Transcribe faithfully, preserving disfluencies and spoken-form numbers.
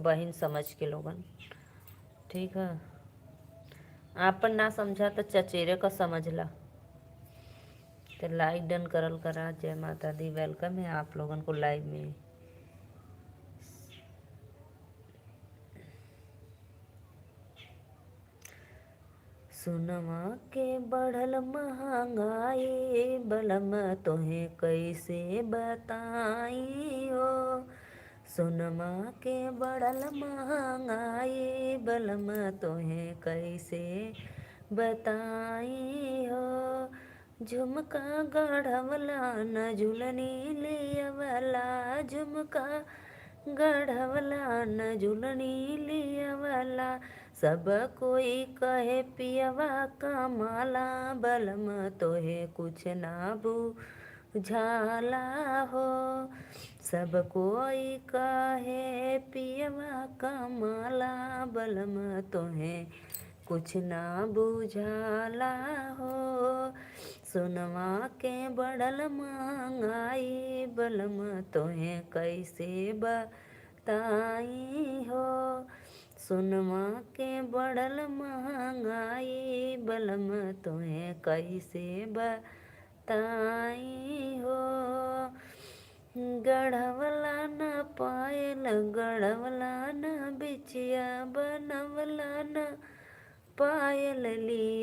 बहिन समझ के लोगन, ठीक है। आपन ना समझा तो चचेरे का समझ ला। तो like done करल करा। जय माता दी, welcome है आप लोगन को live में। सोनवा के बढ़ल महंगाई, बलम तोहे कैसे बताई हो। सोनवा के बढ़ल महंगाई, बलम तोहे कैसे बताई हो। झुमका गढ़वला न झुलनी लियवला, झुमका गढ़वला न झुलनी लियवला। सब कोई कहे पियवा कमाला, बलम तोहे कुछ ना बुझाला हो। सब कोई कहे पियवा कमाला, बलम तोहे कुछ ना बुझाला हो। सोनवा के बढ़ल महंगाई, बलम तोहे कैसे बताई हो। सोनवा के बढ़ल महंगाई, बलम तोहे कैसे बताई हो। गढ़वला न पायल, गढ़वला न बिछिया, बनवला न पायल लिया।